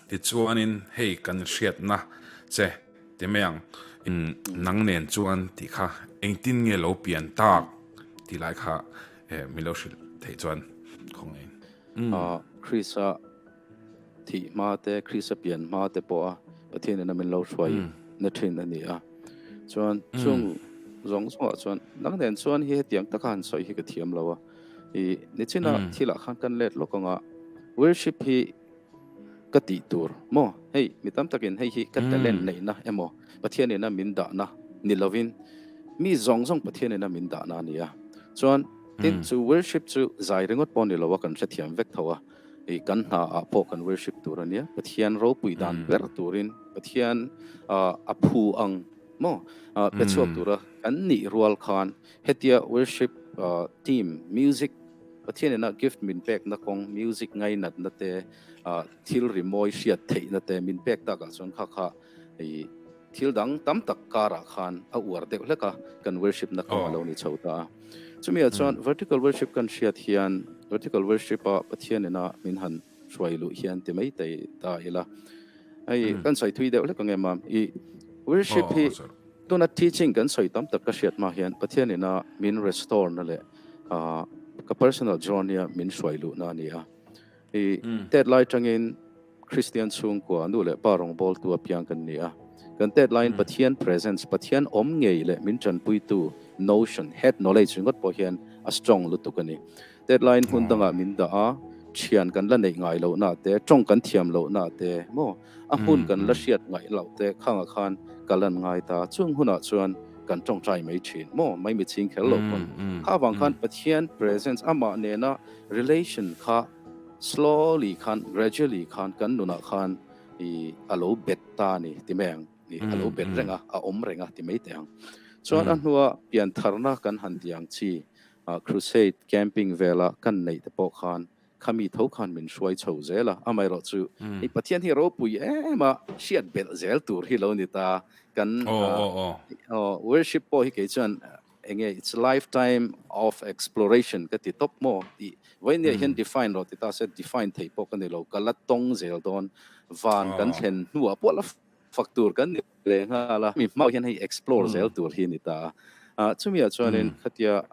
Tichuanin hei kan hriatna che ti mai ang, nang nen chuan tih kha engtin nge lo pian tak tih lai kha min lo hrilh theih chuan khawngaih. Krista thih hma te, Krista pian hma te pawha Pathian ina min lo hruai na thin a ni a. Chuan chung zawng zawngah chuan nang nen chuan hi hetiang taka han sawi hi ka thiam lo a. I nichina thilah khan kan let lawk anga worship hi ka tih tur maw hei mi tam takin hei hi ka talent neihna emaw Pathian ina min dahna ni lovin mi zawng zawng Pathian ina min dahna a ni a. Chuan tin chu worship chu zai ringawt pawh ni lo a kan hrethiam vek tho a. I kan hna ah pawh kan worship tur a nia. Pathian ropui dan ber turin Pathian a phu ang maw pe chhuak tura kan nih rual khan Hetia worship team music Pathian ina gift min pekna kawng music ngainatna te thil rimawi hriat theihna te min pek takah chuan kha kha i thil dang tam tak karah khan a uar deuh hlek a kan worship na kawng a lo ni chho ta a. Chumi ah chuan vertical worship kan hriat hian vertical worship a Pathian ina min han hruai luh hian ti mai thei ta ila. Hei kan sawi thui deuh hlek ang em a i worship hi Tuna teaching kan sawi tam tak ka hriat hma hian Pathian ina min restore na leh ka personal journey a min hruai luh na a ni a. I tet lai tangin Kristian chhungkua nu leh pa rawngbawltu apiang kan ni a. Kan tet laiin Pathian presence, Pathian awm ngei leh min tanpuitu notion, head knowledge ringawt pawh hian a strong lutuk a ni. Tet laiin hmun dangah min dah a, thian kan la neih ngai lohna te, tawng kan thiam lohna te maw? A hmun kan la hriat ngaih loh te khangah khan ka lan ngai ta. Chung hunah chuan kan tawngtai mai thin maw? Mai mi ching kher lo pawn. Kha avang khan Pathian presence amah nena relation kha slowly khan gradually khan kan nunah khan i a lo bet ta a ni ti mai ang. I a lo bet reng a, a awm reng a ti mai teh ang. Chuan a hnua piantharna kan han ti ang chi crusade camping vela kan neih te pawh khan Khami tho khan min hruai chho zel a, amaherawh chu hei Pathian hi ropui em a, hriat belh zel tur hi lo ni ta. Kan worship pawh hi kei chuan enge it's lifetime of exploration ka ti tawp maw tih vawinia hian define rawh ti ta se define thei pawh ka ni lo, ka la tawng zel dawn van kan thlen hnuah pawh la fak tur kan ni leh nghal a, mi hmauh hian hei explore zel tur hi a ni ta a, chumiah chuanin khatia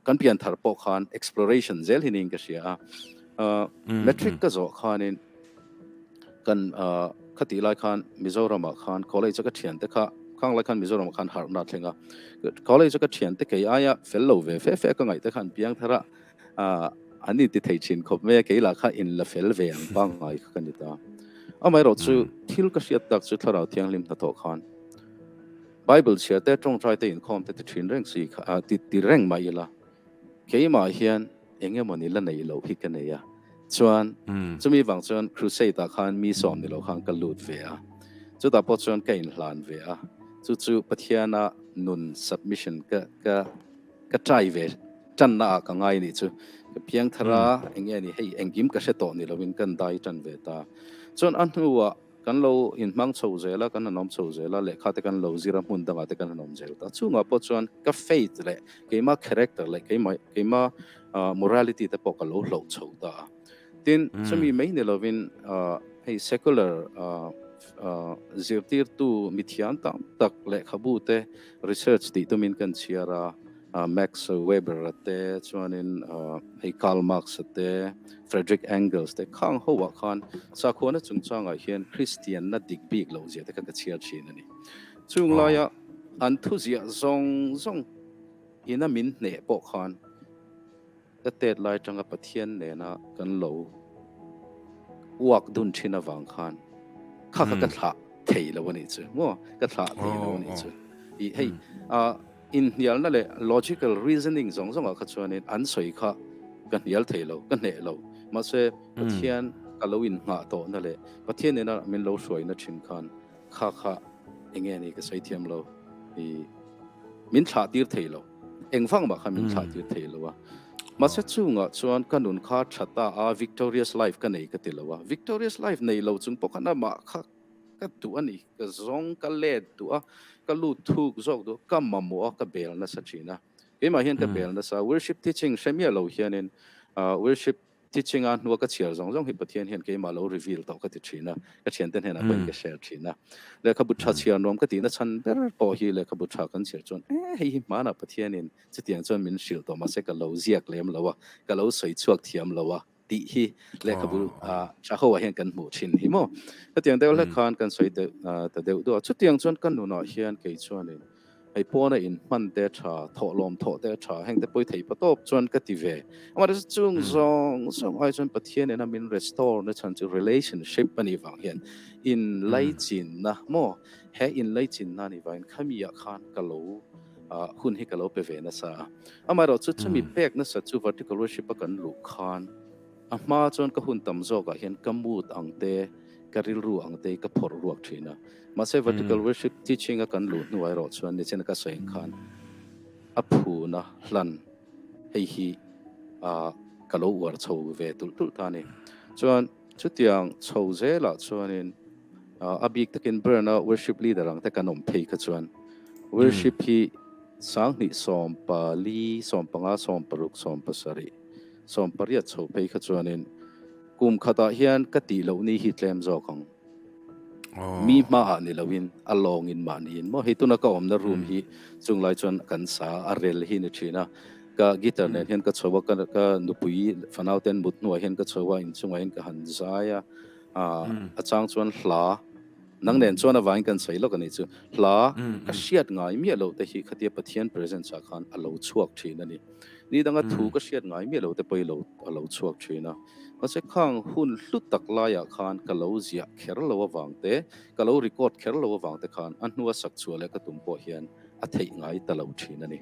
Kan pian thar pawh khan exploration zel hi niin ka hria a. Matric ka zawh khanin kan khatih lai khan Mizoramah khan college a ka thiante kha khang lai khan Mizoramah khan harhna a thleng a. College a ka thiante kei aia fel lo ve fe fe ka ngaih te khan piang thar a an inti thei thin khawp mai a, kei lah kha in la fel ve ang pangngai kha ka ni ta. Amaherawhchu thil ka hriat tak chu Thlarau Thianghlim hnathawh khan Bible chhiar te, tawngtai te, inkhawm te ti thin reng si kha, ti ti reng mah ila, keimah hian eng emawni la neih loh hi ka nei a. Chuan chumi vang chuan crusade ah khan mi sawm ni loh khan ka lut ve a, chutah pawh chuan ka inhlan ve a, chu chu Pathiana nun submission ka ka ka try ve tanna ah ka ngai nih chu. Ka piang thar a, eng nge ni hei engkim ka hre tawh ni lovin kan dai tan ve ta. Chuan a hnuah Kan lo inhmang chho zel a, kan han awm chho zel a, lehkha te kan lo zir a, hmun dangah te kan han awm zel ta. Chungah pawh chuan ka faith leh keima character leh keima keima morality te pawh ka lo hloh chho ta a. Tin, chumi mai ni lovin hei secular zirtirtu mithiam tam tak lehkhabu te research tih tumin kan chhiar a, Max Weber a te chuanin hei Karl Marx a te, Frederick Engels te khang ho ah khan sakhuana chungchangah hian Kristianna dik bik loh zia te kha ka chhiar thin a ni. Chung laia an thuziah zawng zawng ina min hneh pawh khan Ka tet lai tanga Pathian nena kan lo uak dun thin avang khan kha kha ka thlah thei lo a nih chu maw, ka thlah thei lo a nih chu. I hei inhnialna leh logical reasoning zawng zawngah kha chuanin an sawi kha ka hnial thei lo, ka hneh lo. Mahse Pathian ka lo inngah tawhna leh Pathian nena min lo hruaina thin khan Kha kha enge ni ka sawi thiam lo i min thlah tir thei lo engvang mah kha min thlah tir thei lo a mahse chungah chuan ka nun kha tha ta a victorious life ka nei ka ti lo a victorious life nei lo chung pawh khan amah kha ka duh a ni ka zawng ka let duh a ka lut thuk zawk duh a ka mamawh a ka bel nasa thin a keimah hian ka bel nasa worship teaching hre miah lo hianin worship. Teaching a hnua ka chhiar zawng zawng hi Pathian hian keimah lo reveal tawh ka ti thin a, ka thiante hnenah pawhin ka share thin a. Lehkhabu tha chhiar nuam ka tihna chhan ber pawh hi lehkhabu tha kan chhiar chuan e hei hi hmanah Pathianin chutiang chuan min hrilh tawh mahse ka lo ziak lem lo a, ka lo sawi chhuak thiam lo a tih hi lehkhabu tha ho ah hian kan hmuh thin hi maw. Hetiang deuh hlek khan kan sawi ta deuh duh a, chutiang chuan ka nunah hian kei chuanin Hei pawna in hman te tha, thawhlawm thawh te tha, heng te pawi thei pa tawp chuan ka ti ve. Amaherawhchu chung zawng zawng ai chuan Pathian ina min restore na chhan chu relationship a nih vang hian inlaichinna maw, he inlaichinna a nih vangin khami ah khan ka lo hun hi ka lo pe ve nasa a. Amaherawhchu chumi pek nasa chu vertical worship a kan luh khan a hma chuan ka hun tam zawkah hian ka mood ang te, ka rilru ang te ka phawrh ruak thin a. Mahse vertical worship teaching a kan luh hnuah erawh chuan nichina ka sawi ang khan a phuna hlan hei hi ka lo uar chho ve tulh tulh ta a ni. Chuan chutiang chho zelah chuanin a bik takin Burn-a worship leader ang te kan awm phei kha chuan worship hi 2024, 15, 16, 17, 18 chho phei kha chuanin kum khatah hian ka tih loh ni hi tlem zawk ang. Mi hmaah ni loin a lawngin mahniin maw hei tuna ka awmna room hi chunglai chuan kan sa a rel hi ni thin a, ka guitar nen hian ka chho a, ka nupui fanau ten mut hnuah hian ka chho a, inchungah hian ka han zai a, a chang chuan hla nang nen chuan avangin kan sawi lawk a nih chu, hla ka hriat ngai miah loh te hi khatia Pathian presence ah khan a lo chhuak thin a ni. Ni danga thu ka hriat ngai miah loh te pawh hi a lo chhuak thin a. Mahse khang hun hlu tak laiah khan ka lo ziah kher lo avang te, ka lo record kher lo avang te khan a hnua sak chhuah leh ka tum pawh hian a theih ngai ta lo thin a ni.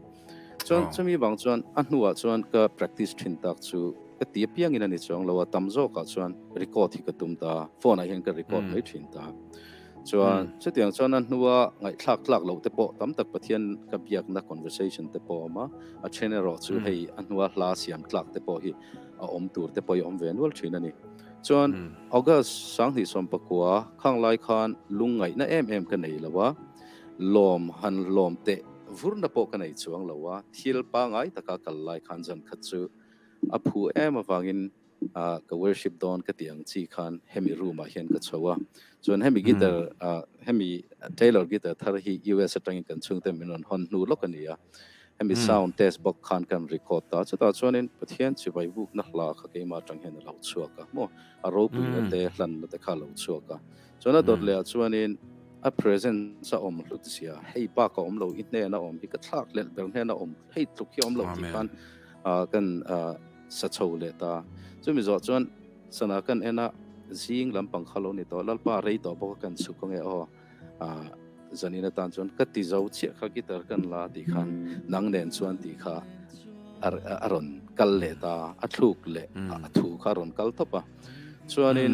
Chuan chumi vang chuan a hnuah chuan ka practice thin tak chu ka ti apiangin a ni chuang lo a, tam zawkah chuan record hi ka tum ta a, phone ah hian ka record mai thin ta. Chuan chutiang chuan a hnua ngaihthlak tlak loh te pawh tam tak Pathian ka biakna conversation te pawh a awm a, a then erawh chu hei a hnua hla siam tlak te pawh hi a awm tur te pawh i awm ve nual thin a ni. Chuan August 2019 khang lai khan lungngaihna em em ka nei lo a, lawm han lawm teh vurna pawh ka nei chuang lo a, thil pangai taka kal lai khan zan khat chu a phu em avangin ka worship dawn ka tih ang chi khan hemi room ah hian ka chho a. Chuan hemi guitar hemi Taylor guitar thar hi US atangin kan chhungte min rawn hawn hnu lawk a ni a. Hemi sound test bawk khan kan record ta. Chutah chuanin Pathian chibai bukna hla kha keimah atang hian a lo chhuak a maw? A ropuina te, hlanna te kha a lo chhuak a. Chuan a dawt lehah chuanin a presence a awm hlut zia, hei bak a awm lo, i hnena awm hi ka thlak lelh ber hnena awm, hei tluk hi a awm lo tih khan kan sa chho leh ta. Chumi zawh chuan sana kan en a, zing lampang kha lo ni tawh, Lalpa rei tawh bawk a kan chhuk ange aw. Zanin atan chuan ka ti zo chiah kha guitar kan la tih khan nang nen chuan tih kha a rawn kal leh ta, a thluk leh a thu kha a rawn kal tawp a. Chuanin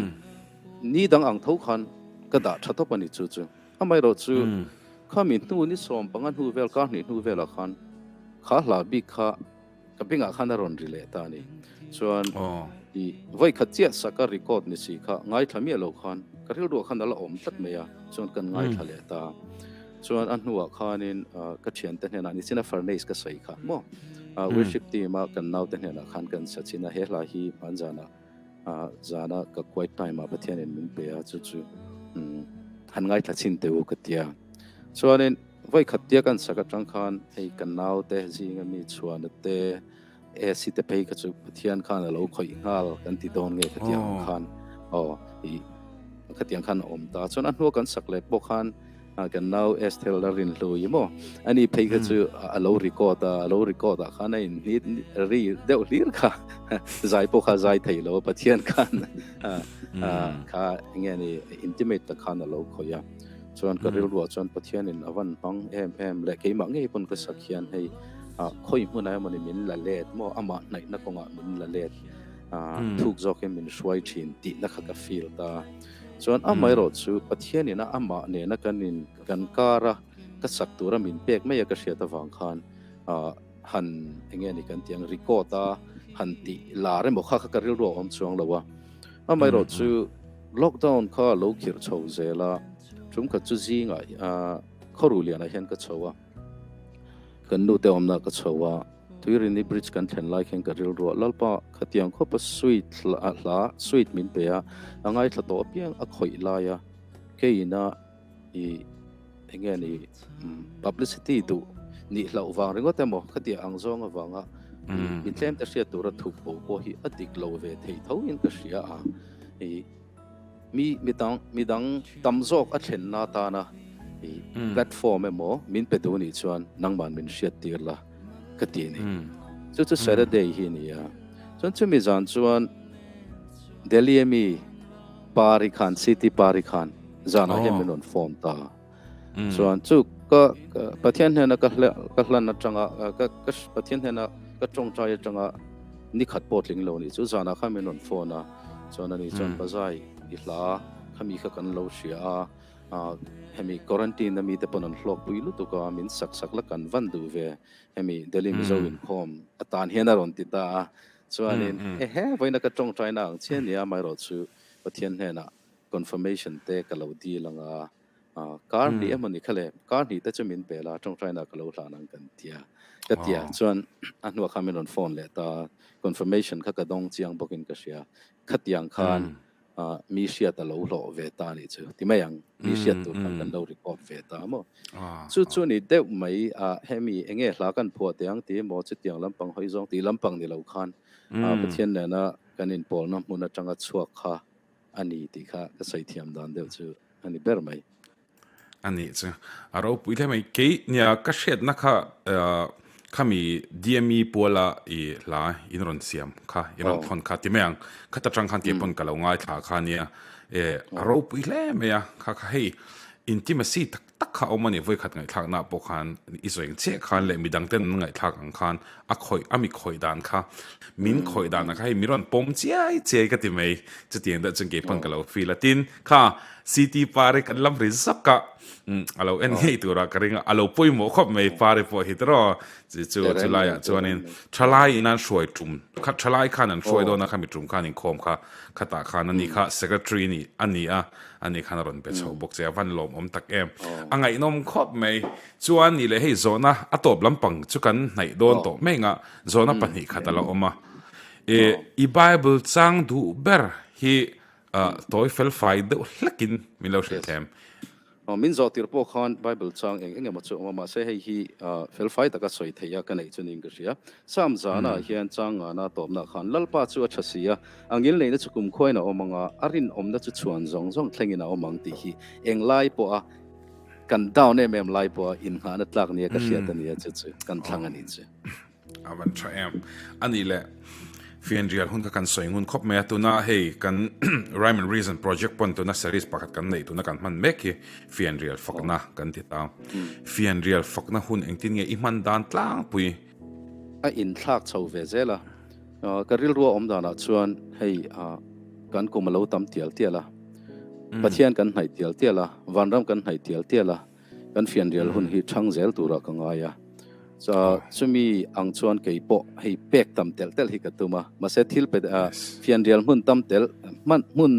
ni dang ang tho khan ka dah tha tawp a ni chu chu. Amaherawh chu khami hnu ni 15 hnu vel kar hnih hnu velah khan kha hla bik kha Ka bengah khan a rawn ri leh ta a ni. Chuan i vawi khat chiah saka record ni si kha ngaithla miah lo khan ka rilruah khan a la awm tlat mai a, chuan kan ngaithla leh ta. Chuan a hnuah khanin ka thiante hnenah nichina furnace ka sawi kha maw worship team a kan naute hnenah khan kan sa chin a, he hla hi hmanzanah zana ka quiet time ah Pathianin min pe a, chu chu han ngaithla chhin teh u ka ti a. Chuanin Vawi khat tia kan sak atang khan hei kan naute zinga mi chhuahna te AC te phei kha chu Pathian khan a lo khawih nghal kan ti dawn nge khatiang ang khan aw i khatiang khan a awm ta. Chuan a hnua kan sak leh pawh khan kan nau Esther la rin hlu i maw ani phei kha chu a lo record a, a lo record ah khan a in hnit ri deuh hlir kha zai pawh kha zai thei lo a Pathian khan kha enge ni intimate tak khan a lo khawih a. Chuan ka rilruah chuan Pathianin a van hmang em em leh keimah ngei pawn ka sak hian hei khawi hmunah emawni min la let maw amah hnaihna kawngah min la let thuk zawkin min hruai thin tihna kha ka feel ta. Chuan amaherawh chu Pathianin a amah nena kan in kan kara ka sak tura min pek mai a ka hriat avang khan han enge ni kan tih ang record a han tih lar emaw kha kha ka rilruah a awm chuang lo a. Amaherawh chu Lockdown kha a lo khirh chho zel a, tum khat chu zingah Khawruhlianah hian ka chho a, kan nute awmna ka chho a, Tuirini Bridge kan thlen lai khin ka rilru a, Lalpa khatiang khawpa sweet hla sweet min pe a, a ngaithla tawh apiang a khawih lai a, keina i enge ni publicity duh nih hlauh vang ringawt emaw khatiang ang zawng avanga mi tlem te hriat tura thup bo pawh hi a dik lo ve thei tho in ka hria a, i Mi midang midang tam zawk a thlenna atana i platform emaw min pe duh nih chuan nangman min hriat tir la ka ti a ni. Chu chu Saturday hi a ni a. Chuan chumi zan chuan Delhi a mi Pari khan CT Pari khan zanah hian min rawn phone ta. Chuan chu ka Pathian hnena ka ka hlan atanga ka ka Pathian hnena ka tawngtai atanga ni khat pawh tling lo ni chu zanah khan min rawn phone a. Chuan ani chuan Bazai i hla khami kha kan lo hria a, hemi quarantine a mite pawn an hlawkpui lutuk a, min sak sak la kan van duh ve, hemi Delhi Mizo inkhawm atan hian a rawn ti ta a. Chuanin ehe vawiina ka tawngtaina ang chiah nia amaherawhchu Pathian hnenah confirmation te ka lo dil ang a, Kar hnih emaw ni kha le, kar hnih te chu min pe la, tawngtaina ka lo hlan ang kan ti a. Ka ti a, chuan a hnuah khan min rawn phone leh ta, confirmation kha ka dawng chiang bawkin ka hria. Khatiang khan mi hriat a lo hlawh ve ta anih chu, ti mai ang, mi hriat tur khan kan lo record ve ta maw. Chu chu ni deuh mai a, hemi enge hla kan phuah teh ang ti emaw chutiang lampang hawi zawng tih lampang ni lo khan Pathian nena kan inpawlna hmun atanga chhuak kha a ni tih kha ka sawi thiam dan deuh chu a ni ber mai. A nih chu a ropui hle mai. Kei nia ka hriatna kha khami DME puala i hla in rawn siam kha in rawn thawn kha ti mai ang. Khata tang khan kei pawn ka lo ngaithla kha nia e a ropui hle mai a kha kha hei intimacy tak tak kha awm a ni vawikhat ngaihthlakna pawh khan i sawi ang chiah khan leh midang ten an ngaihthlak ang khan a khawih a mi khawih dan kha min khawih dan ang kha hei mi rawn pawm chiai chiai ka ti mai chutiang deuh chuan keipawn ka lo feel a tin kha CT pari kan lam ri zawk a a lo en ngei tura ka ring a a lo pawimawh khawp mai pari pawh hi tiraw chu chu chulaiah chuanin thalai in an hruai tum kha thalai khan an hruai dawn a khami tum khan inkhawm kha khatah khan ani kha secretary a ni a ni a ani khan a rawn pe chho bawk che a van lawmawm tak em a ngaihnawm khawp mai chuan ni leh hei zawhna a tawp lampang chu kan hnaih dawn tawh mai anga zawhna pahnih khat a la awm a e i bible chang duh ber hi tawi fel fai deuh hlekin min lo hrilh them. Min zawh tir pawh khan Bible chang eng eng emaw chu a awm a, mahse hei hi fel fai taka sawi theih a ka neih chu niin ka hria. Psalm zana hian chang ngana tawpna khan Lalpa chu a tha si a, a ngilneihna chu kumkhuain a awm ang a, a rinawmna chu chhuan zawng zawng thlengin a awm ang tih hi eng lai pawha kan down em em lai pawha innghahna tlak nia ka hriat a nia chu chu kan thlang a nih chu. A van tha em. A nih leh fianrial hun kha kan sawi ngun khawp mai a, tuna hei kan Rhyme and Reason project pawn tuna series pakhat kan neih tuna kan hman mek hi fianrial fakna kan ti ta. Fianrial fakna hun engtin nge i hman dan tlangpui? A inthlak chho ve zel a, ka rilru a awm danah chuan hei kan kum a lo tam tial tial a, Pathian kan hnaih tial tial a, vanram kan hnaih tial tial a, Kan fianrial hun hi chhang zel turah ka ngai a, chumi ang chuan kei pawh hei pek tam telh telh hi ka tum a, mahse thil pe fianrial hmun tam telh hman hmun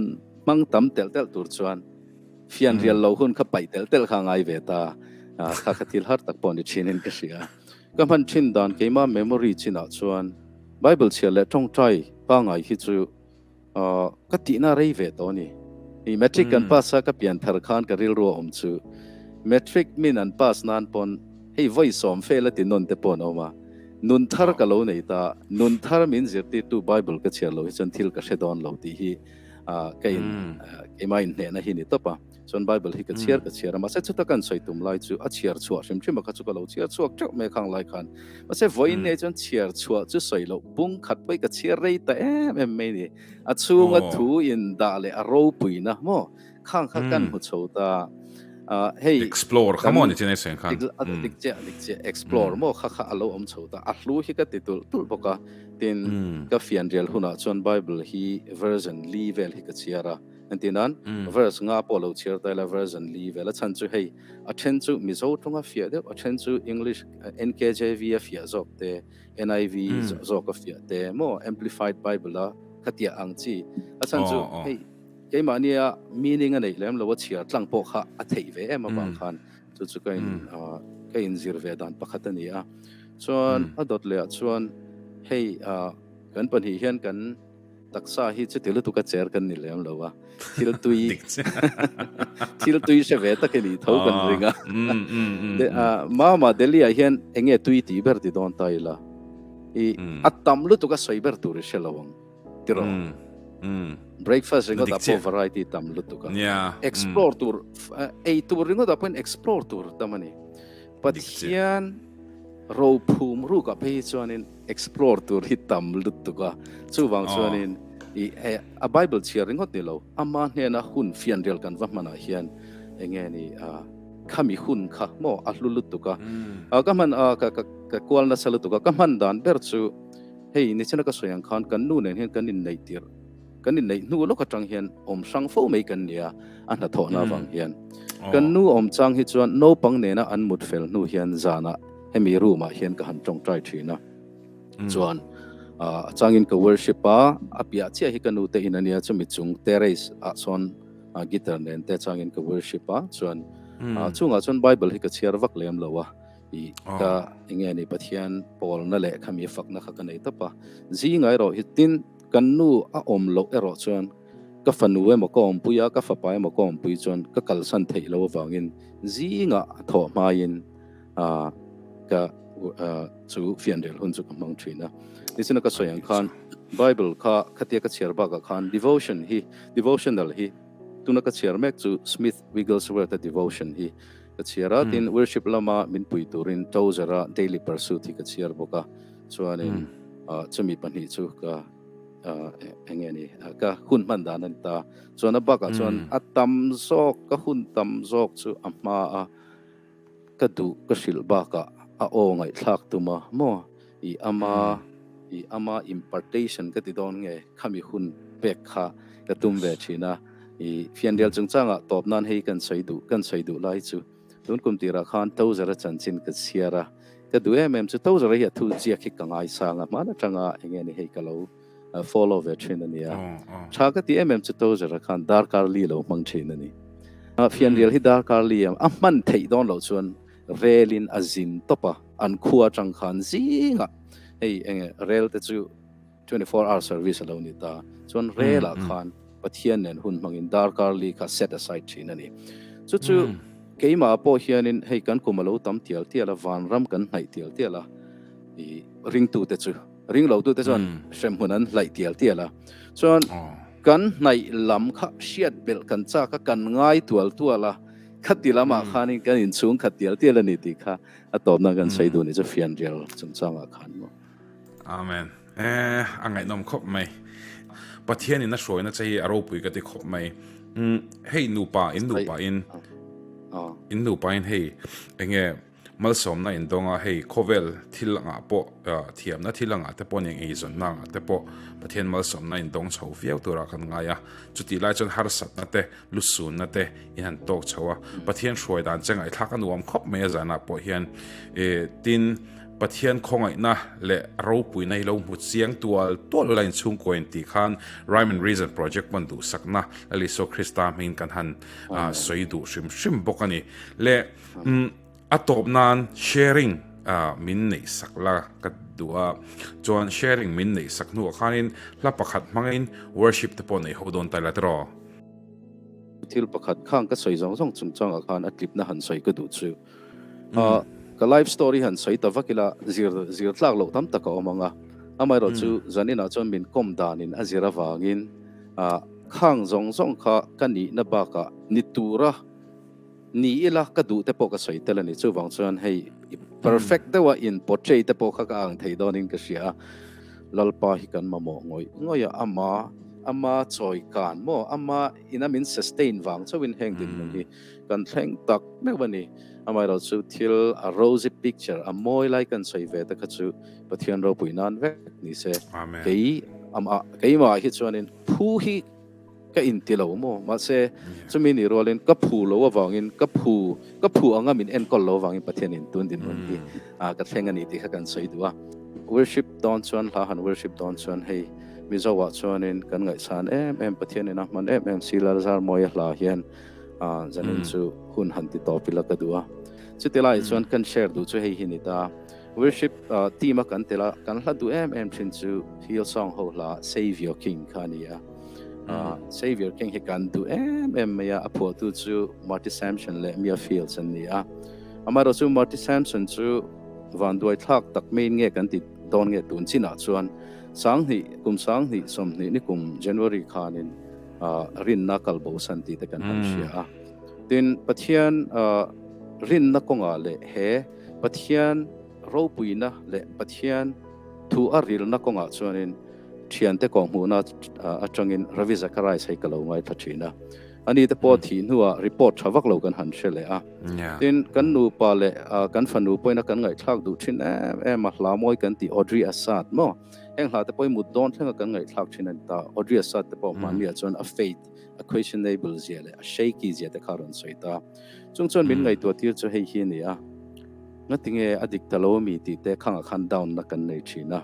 hmang tam telh telh tur chuan fianrial lo hun kha paih telh telh kha a ngai ve ta, kha kha thil har tak pawh ni thinin ka hria. Ka hman thin dan keima memory chinah chuan Bible chhiar leh tawngtai pangngai hi chu Ka tihna rei ve tawh a ni. I matric kan pass a, ka pian thar khan ka rilru a awm chu. Matric min an pass nan pawn hei vawi sawm fel a ti nawn te pawh an awm a. Nun thar ka lo nei ta, nun thar min zirtirtu Bible ka chhiar lo hi chuan thil ka hre dawn lo tih hi ka in keimah inhnehna hi ni tawp a. Chuan Bible hi ka chhiar ka chhiar a, mahse chuta kan sawi tum lai chu a chhiar chhuah hrim hrim a kha chu ka lo chhiar chhuak teuh mai a khang lai khan. Mahse vawiin nei chuan chhiar chhuah chu sawi loh bung khat pawh hi ka chhiar rei ta em em mai ni. A chhunga thu in dah leh a ropuina maw khang kha kan hmu chho ta. Hei Explore kha maw ni chin ai sawi ang khan. Dik chiah dik chiah explore maw kha kha a lo awm chho ta. A hlu hi ka ti tulh tulh bawk a. Tin ka fianrial hunah chuan Bible hi version li vel hi ka chhiar a. Engtin nan verse nga pawh lo chhiar ta ila version li vel a chhan chu hei a then chu Mizo tawnga fiah deuh a then chu English NKJV a fiah zawk te NIV zawk a fiah te maw Amplified Bible a khatiah ang chi a chhan chu hei keimahnia meaning a neih lem lo a chhiar tlang pawh kha a theih ve em avang khan chu chu ka in ka inzir ve dan pakhat a ni a. Chuan a dawt lehah chuan hei kan pahnih hian kan Taksa hi chuti lutuk a cher kan ni lem lo a, thil tui thil tui hre ve tak i nih tho kan ring a. Mama Delhi ah hian eng nge tui tih ber ti dawn ta ila, i a tam lutuk a sawi ber tur i hre lo ang tiraw? Breakfast ringawt ah pawh variety tam lutuk a, explore tur ei tur ringawt ah pawhin explore tur tam a ni. Pathian rophum ruk ah phei hi chuanin Explore tur hi tam lutuk a, chuvang chuanin i a Bible chhiar ringawt ni lo, ama hnena hun fianrial kan va hmanah hian enge ni khami hun kha maw a hlu lutuk a, ka hman a ka ka kual nasa lutuk a, ka hman dan ber chu hei nichina ka sawi ang khan kan nu nen hian kan inneih tirh kan inneih hnu lawk atang hian awm hrang fo mai kan nia a hnathawhna avang hian kan nu awm chang hi chuan naupang nena an mut fel hnu hian zanah Hemi room ah hian ka han tawngtai thin a, chuan a changin ka worship a, a piah chiah hi ka nu te in a nia, chumi chung terrace ah chuan guitar nen te changin ka worship a, chuan chungah chuan bible hi ka chhiar vak lem lo a, i ka enge ni Pathian pawlna leh khami fakna kha ka nei tawp a, zingah erawh hi tin kan nu a awm loh erawh chuan ka fanu emaw ka awmpui a, ka fapa emaw ka awmpui chuan ka kalsan theih loh avangin zingah thawh hmaiin ka chu fianrial hun chu ka hmang thin a. Nichina ka sawi ang khan Bible kha khatia ka chhiar bakah khan devotion hi devotional hi tuna ka chhiar mek chu Smith Wigglesworth-a devotion hi ka chhiar a, tin worship lama min pui turin Tozer-a Daily Pursuit hi ka chhiar bawk a, chuanin chumi pahnih chu ka eng nge ni ka hun hman dan a ni ta. Chuan a bakah chuan a tam zawk ka hun tam zawk chu a hma a. Ka duh ka hrilh bakah a aw ngaihthlak tum a maw? I ama i ama impartation ka ti dawn nge khami hun pek kha ka tum ve thin a. I fianrial chungchangah tawp nan hei kan sawi duh kan sawi duh lai chu tun kum tirah khan Tozara chanchin ka chhiar a, ka duh em em chu Tozara hi a thu ziak hi ka ngaisang a, hmaan atanga eng nge ni hei ka lo follow ve thin a nia. Tha ka ti em em chu Tozera khan darkar li lo hmang thin a ni. Fianrial hi darkar li a hman theih dawn loh chuan relin a zin tawp a, an khua atang khan zingah hei enge rel te chu 24 hour service a lo ni ta. Chuan relah khan Pathian nen hun hmangin darkar li kha set aside thin a ni. Chu chu keimah pawh hianin hei kan kum a lo tam tial tial a, vanram kan hnaih tial tial a, i ringtute chu Ring lo tute chuan hremhmun an hlaih tial tial a, chuan kan hnaih lam kha hriat belh kan chak a, kan ngai tual tual a, khati lamah khanin kan inchhung khat tial tial a ni tih kha a tawpna kan sawi duh ni chu fianrial chungchangah khan maw. Amen. Eh, a ngaihnawm khawp mai. Pathianin a hruaina che hi a ropui ka ti khawp mai. Hei nupa, in nupa in, in nupa in hei enge Malsawmna in dawng a, hei khawvel thil angah pawh thiamna thil angah te pawh nia eizawnna angah te pawh Pathian malsawmna in dawng chho viau turah kan ngai a, chutih lai chuan harsatna te lusunna te in han tawk chho a, Pathian hruai dan che ngaihthlak a nuam khawp mai a zanah pawh hian tin Pathian khawngaihna leh ropuina hi lo hmu chiang tual tual ula inchhungkaw in tih khan Rhyme and Reason Project pawn duhsakna Lal Isua Krista hmingin kan han sawi duh hrim hrim bawk a ni le. A tawp nan sharing min neih sak la ka duh a, chuan sharing min neih sak hnuah khanin hla pakhat hmangin worship te pawh neih ho dawn ta ila tiraw? Thil pakhat khang ka sawi zawng zawng chungchangah khan a tlipna han sawi ka duh chu. Ka life story han sawi ta vak ila zir zir tlak loh tam tak a awm ang a, amaherawhchu zaninah chuan min kawm danin a zir avangin khang zawng zawng kha ka nihna bakah ni tura Ni ila ka duh te pawh ka sawi tel a ni. Chuvang chuan hei perfect deuha in portray te pawh kha ka ang thei dawnin ka hria a. Lalpa hi kan mamawh ngawih ngawih a, ama ama chawi kan maw, ama ina min sustain vang chauhin heng dinhmun hi kan thleng tak meuh a ni. Amaherawhchu thil a rosy picture, a mawi lai kan sawi ve te kha chu Pathian ropui nan vek ni se. Kei amah keimah hi chuanin phu hi Ka inti lo maw? Mahse, chumi nih rualin ka phu lo avangin, ka phu, ka phu anga min enkawl lo avangin Pathianin tun dinhmun hi ka thleng a ni tih kha kan sawi duh a. Worship dawn chuan, hla han worship dawn chuan hei Mizoah chuanin kan ngaihsan em em, Pathianin a hman em em si Lalzarmawia hla hian zanin chu hun han ti tawp ila ka duh a. Chuti laiah chuan kan share duh chu hei hi ni ta. Worship team a kan tel a, kan hla duh em em thin chu Hillsong ho hla Saviour King kha a ni a. Saviour King hi kan duh em em mai a, a phuahtu chu Marty Sampson leh Mia Fields an ni a. Amaherawh chu Marty Sampson chu vanduai thlak tak maiin nge kan ti dawn nge tun chinah chuan sanghnih kum sanghnih sawmhnih ni kum January khanin rinna kal bosan tih te kan han hria a. Tin, Pathian rinna kawngah leh he Pathian ropuina leh Pathian thu a rilna kawngah chuanin thiante kawhhmuhna atangin Ravi Zacharias hei ka lo ngaithla thin a. Ani te pawh thih hnuah report tha vak lo kan han hre leh a. Tin, kan nupa leh kan fanu pawhin a kan ngaihthlak duh thin em em a, hla mawi kan tih Audrey Assad maw? Heng hla te pawhin mut dawn thlenga kan ngaihthlak thin a ni ta. Audrey Assad te pawh hmanni ah chuan a faith a questionable zia leh a shaky zia te kha a rawn sawi ta. Chung chuan min ngaihtuah tir chu hei hi a ni a, ngatinge a dik ta lo ami tih te khangah khan down na kan nei thin a.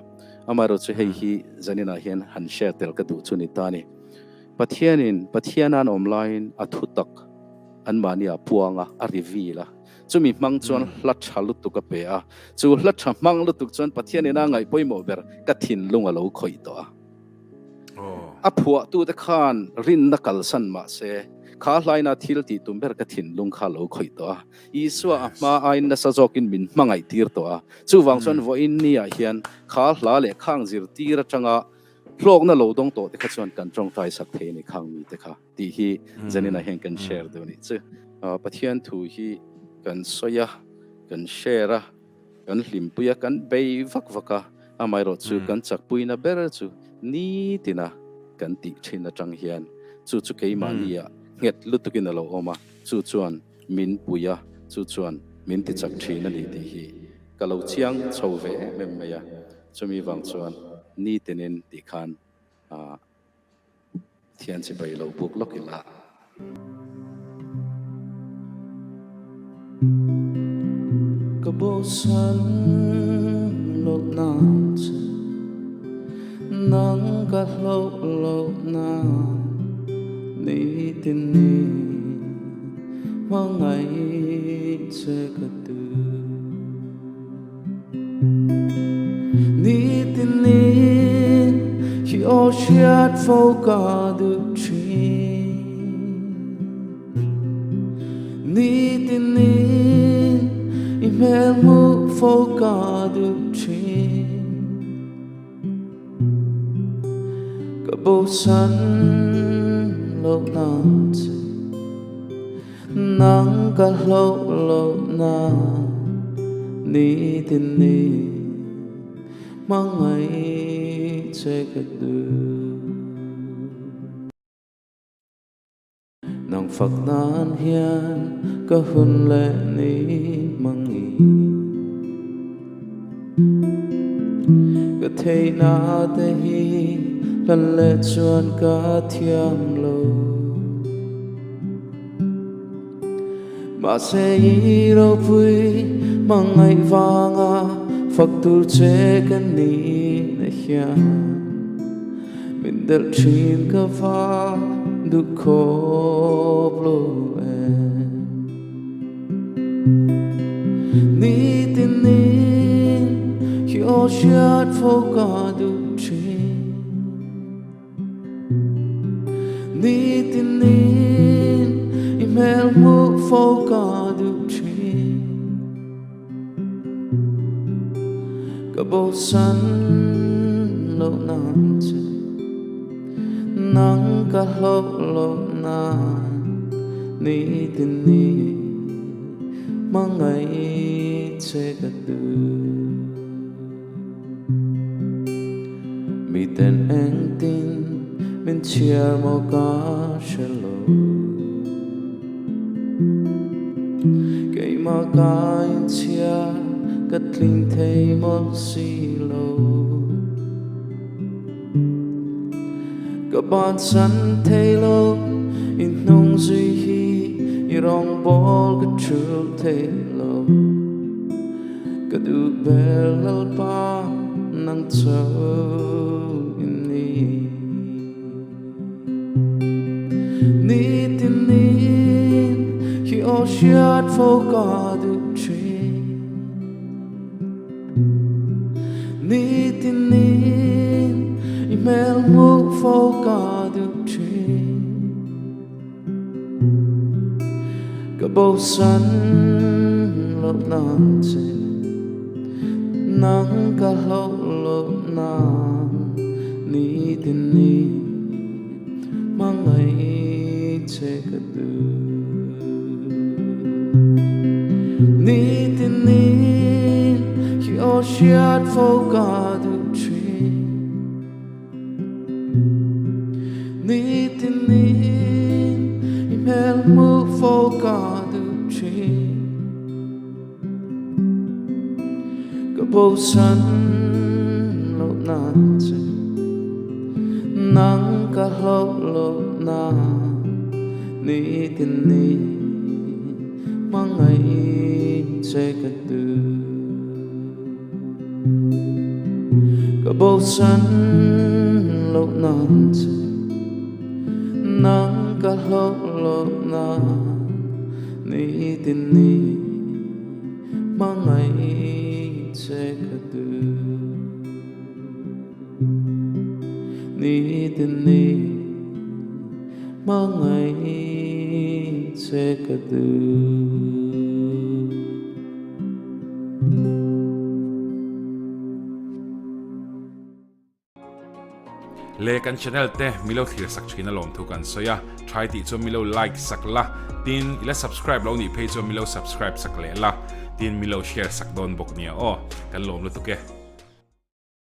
Amaherawh chu hei hi zaninah hian han share tel ka duh chu ni ta a ni. Pathianin Pathiana an awm laiin a thu tak anmahni ah puang a, a reveal a. Chumi hmang chuan hla tha lutuk a pe a. Chu hla tha hmang lutuk chuan Pathianin a ngaih pawimawh ber ka thinlung a lo khawih tawh a. A phuahtute khan rinna kalsan mah se, kha hlaina thil tih tum ber ka thinlung kha lo khawih tawh a. Isua a hma aiin nasa zawkin min hmangaih tir tawh a. Chuvang chuan vawiin niah hian kha hla leh khang zirtir atanga hlawkna lo dawng tawh te kha chuan kan tawngtai sak thei a ni khang mite kha tih hi zaninah hian kan share deuh a nih chu. Pathian thu hi kan sawi a, kan share a. Kan hlimpui a, kan bei vak vak a, amaherawh chu kan chakpuina ber chu nitina kan tih thin atang hian chu chu keimahnia nghet lutukin a lo awm a, chu chuan min pui a, chu chuan min ti chak thin a ni tih hi ka lo chiang chho ve em em mai a, chumi vang chuan nitinin tih khan Thian chibai lo buk lawk ila. Ka bosan loh na che, nang ka hloh loh na ni tin ni hmangaih che ka duh. Nitinin hi aw hriat fo ka duh thin. Nitinin i hmel hmuh fo ka duh thin. Ka bosan loh na che. Nang ka hloh loh na nitin ni hmangaih che ka duh. Nang fak nan hian ka hun leh ni hmangi. Ka theihna te hi hlan leh chuan ka thiam lo. Mahse i ropui hmangaih vanga fak tur che ka ni na hian min delh thin ka va duh khawp lo em. Nitinin hi aw hriat fo ka duh thin. Nitinin i hmel hmuh fo ka duh thin. Ka bosan loh nan che, nang ka hloh loh nan nitinin hmangaih che ka duh. Miten engtin min chhiar maw ka hre lo. Keimah ka inchhiar ka tling thei mawlh si lo. Ka bansan thei lo i hnung zui hi i rawngbawl ka thul thei lo. Ka duh ber Lalpa nang chauh i ni. Nitinin hi aw hriat fo ka duh thin. hmuh fo ka duh thin. Ka bosan loh nan che, nang ka hlauh loh nan nitin ni hmangaih che ka duh. Nitin ni i aw hriat fo ka duh thin. Nitin niin i hmel hmuh fo ka duh thin. Ka bosan loh nan che, nang ka hlauh loh nan nitin ni hmangaih che ka duh. Ka bosan loh nan che, nang ka hlauh loh nan nitin ni hmangaih che ka duh. Nitin ni hmangaih che ka duh. Le kan channel te milo thlir sak thin a lawm thu kan sawi a, try tih chuan milo like sak la, tin ila subscribe lo nih phei chuan milo subscribe sak leh la, tin milo share sak dawn bawk nia aw, kan lawm lutuk e.